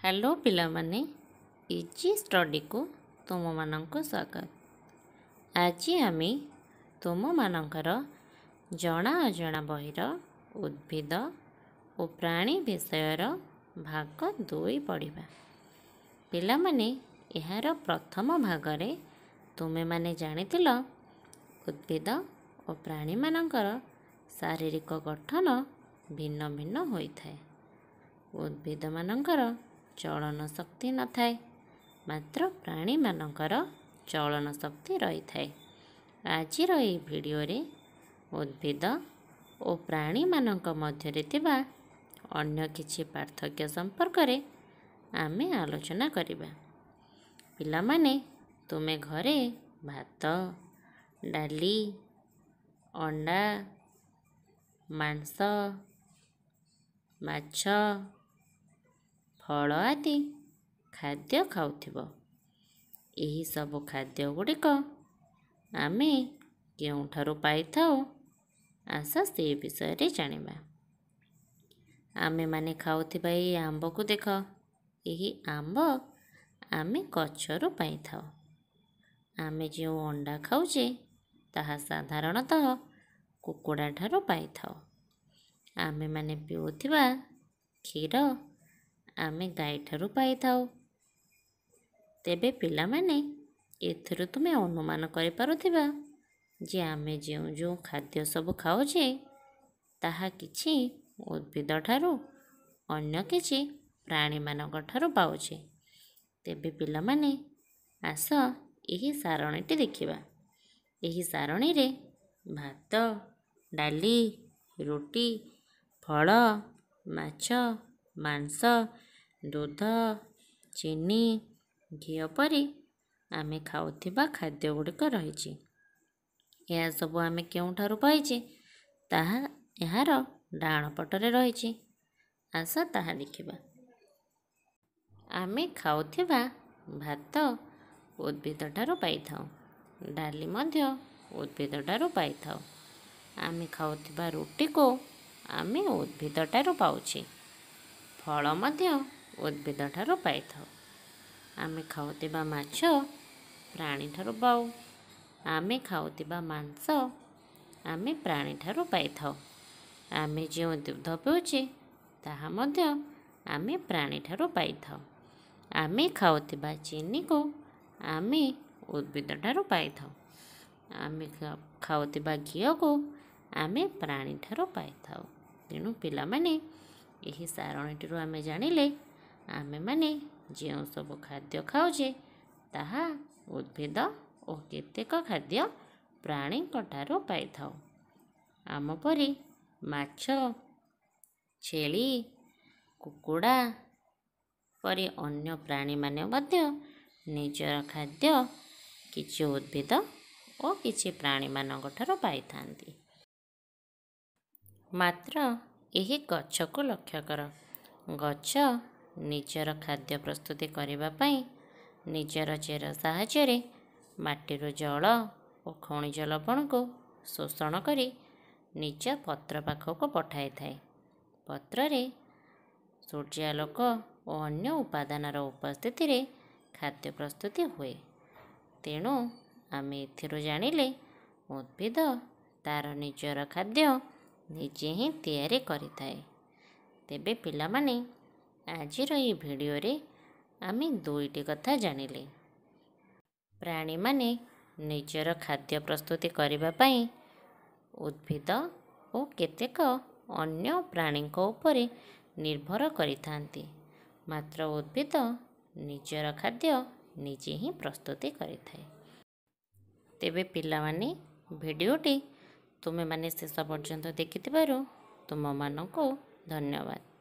Hello ପିଲାମାନେ, easy ଷ୍ଟଡ଼ିକୁ ତୁମମାନଙ୍କୁ ସ୍ୱାଗତ। ଆଜି ଆମେ ତୁମମାନଙ୍କର ଜଣା ଅଜଣା ବହିର ଉଦ୍ଭିଦ ଓ ପ୍ରାଣୀ ବିଷୟର ଭାଗ 2 ପଢ଼ିବା। ପିଲାମାନେ, ଏହାର ପ୍ରଥମ ଭାଗରେ ତୁମେମାନେ ଜାଣିଥିଲ ଉଦ୍ଭିଦ ଓ ପ୍ରାଣୀମାନଙ୍କର ଶାରୀରିକ ଗଠନ ଭିନ୍ନ ଭିନ୍ନ ହୋଇଥାଏ। ଉଦ୍ଭିଦମାନଙ୍କର ଚଳନ ଶକ୍ତି ନଥାଏ, ମାତ୍ର ପ୍ରାଣୀମାନଙ୍କର ଚଳନ ଶକ୍ତି ରହିଥାଏ। ଆଜିର ଏହି ଭିଡ଼ିଓରେ ଉଦ୍ଭିଦ ଓ ପ୍ରାଣୀମାନଙ୍କ ମଧ୍ୟରେ ଥିବା ଅନ୍ୟ କିଛି ପାର୍ଥକ୍ୟ ସମ୍ପର୍କରେ ଆମେ ଆଲୋଚନା କରିବା। ପିଲାମାନେ, ତୁମେ ଘରେ ଭାତ, ଡାଲି, ଅଣ୍ଡା, ମାଂସ, ମାଛ, ଫଳ ଆଦି ଖାଦ୍ୟ ଖାଉଥିବ। ଏହିସବୁ ଖାଦ୍ୟ ଗୁଡ଼ିକ ଆମେ କେଉଁଠାରୁ ପାଇଥାଉ, ଆସ ସେ ବିଷୟରେ ଜାଣିବା। ଆମେମାନେ ଖାଉଥିବା ଏହି ଆମ୍ବକୁ ଦେଖ। ଏହି ଆମ୍ବ ଆମେ ଗଛରୁ ପାଇଥାଉ। ଆମେ ଯେଉଁ ଅଣ୍ଡା ଖାଉଛେ, ତାହା ସାଧାରଣତଃ କୁକୁଡ଼ାଠାରୁ ପାଇଥାଉ। ଆମେମାନେ ପିଉଥିବା କ୍ଷୀର ଆମେ ଗାଈଠାରୁ ପାଇଥାଉ। ତେବେ ପିଲାମାନେ, ଏଥିରୁ ତୁମେ ଅନୁମାନ କରିପାରୁଥିବା ଯେ ଆମେ ଯେଉଁ ଯେଉଁ ଖାଦ୍ୟ ସବୁ ଖାଉଛେ, ତାହା କିଛି ଉଦ୍ଭିଦଠାରୁ, ଅନ୍ୟ କିଛି ପ୍ରାଣୀମାନଙ୍କ ଠାରୁ ପାଉଛେ। ତେବେ ପିଲାମାନେ, ଆସ ଏହି ସାରଣୀଟି ଦେଖିବା। ଏହି ସାରଣୀରେ ଭାତ, ଡାଲି, ରୁଟି, ଫଳ, ମାଛ, ମାଂସ, ଦୁଧ, ଚିନି, ଘିଅ ପରି ଆମେ ଖାଉଥିବା ଖାଦ୍ୟ ଗୁଡ଼ିକ ରହିଛି। ଏହାସବୁ ଆମେ କେଉଁଠାରୁ ପାଇଛେ, ତାହା ଏହାର ଡାହାଣ ପଟରେ ରହିଛି। ଆସ ତାହା ଦେଖିବା। ଆମେ ଖାଉଥିବା ଭାତ ଉଦ୍ଭିଦଠାରୁ ପାଇଥାଉ। ଡାଲି ମଧ୍ୟ ଉଦ୍ଭିଦଠାରୁ ପାଇଥାଉ। ଆମେ ଖାଉଥିବା ରୁଟିକୁ ଆମେ ଉଦ୍ଭିଦଠାରୁ ପାଉଛେ। ଫଳ ମଧ୍ୟ ଉଦ୍ଭିଦଠାରୁ ପାଇଥାଉ। ଆମେ ଖାଉଥିବା ମାଛ ପ୍ରାଣୀଠାରୁ ପାଉ। ଆମେ ଖାଉଥିବା ମାଂସ ଆମେ ପ୍ରାଣୀଠାରୁ ପାଇଥାଉ। ଆମେ ଯେଉଁ ଦୁଗ୍ଧ ପିଉଛେ, ତାହା ମଧ୍ୟ ଆମେ ପ୍ରାଣୀଠାରୁ ପାଇଥାଉ। ଆମେ ଖାଉଥିବା ଚିନିକୁ ଆମେ ଉଦ୍ଭିଦଠାରୁ ପାଇଥାଉ। ଆମେ ଖାଉଥିବା ଘିଅକୁ ଆମେ ପ୍ରାଣୀଠାରୁ ପାଇଥାଉ। ତେଣୁ ପିଲାମାନେ, ଏହି ସାରଣୀଟିରୁ ଆମେ ଜାଣିଲେ ଆମେମାନେ ଯେଉଁ ସବୁ ଖାଦ୍ୟ ଖାଉଛେ, ତାହା ଉଦ୍ଭିଦ ଓ କେତେକ ଖାଦ୍ୟ ପ୍ରାଣୀଙ୍କ ଠାରୁ ପାଇଥାଉ। ଆମ ପରି ମାଛ, ଛେଳି, କୁକୁଡ଼ା ପରି ଅନ୍ୟ ପ୍ରାଣୀମାନେ ମଧ୍ୟ ନିଜର ଖାଦ୍ୟ କିଛି ଉଦ୍ଭିଦ ଓ କିଛି ପ୍ରାଣୀମାନଙ୍କ ଠାରୁ ପାଇଥାନ୍ତି। ମାତ୍ର ଏହି ଗଛକୁ ଲକ୍ଷ୍ୟ କର। ଗଛ ନିଜର ଖାଦ୍ୟ ପ୍ରସ୍ତୁତି କରିବା ପାଇଁ ନିଜର ଚେର ସାହାଯ୍ୟରେ ମାଟିରୁ ଜଳ ଓ ଖଣିଜ ଲବଣକୁ ଶୋଷଣ କରି ନିଜ ପତ୍ର ପାଖକୁ ପଠାଇଥାଏ। ପତ୍ରରେ ସୂର୍ଯ୍ୟାଲୋକ ଓ ଅନ୍ୟ ଉପାଦାନର ଉପସ୍ଥିତିରେ ଖାଦ୍ୟ ପ୍ରସ୍ତୁତି ହୁଏ। ତେଣୁ ଆମେ ଏଥିରୁ ଜାଣିଲେ ଉଦ୍ଭିଦ ତା'ର ନିଜର ଖାଦ୍ୟ ନିଜେ ହିଁ ତିଆରି କରିଥାଏ। ତେବେ ପିଲାମାନେ, ଆଜିର ଏହି ଭିଡ଼ିଓରେ ଆମେ ଦୁଇଟି କଥା ଜାଣିଲେ। ପ୍ରାଣୀମାନେ ନିଜର ଖାଦ୍ୟ ପ୍ରସ୍ତୁତି କରିବା ପାଇଁ ଉଦ୍ଭିଦ ଓ କେତେକ ଅନ୍ୟ ପ୍ରାଣୀଙ୍କ ଉପରେ ନିର୍ଭର କରିଥାନ୍ତି, ମାତ୍ର ଉଦ୍ଭିଦ ନିଜର ଖାଦ୍ୟ ନିଜେ ହିଁ ପ୍ରସ୍ତୁତି କରିଥାଏ। ତେବେ ପିଲାମାନେ, ଭିଡ଼ିଓଟି ତୁମେମାନେ ଶେଷ ପର୍ଯ୍ୟନ୍ତ ଦେଖିଥିବାରୁ ତୁମମାନଙ୍କୁ ଧନ୍ୟବାଦ।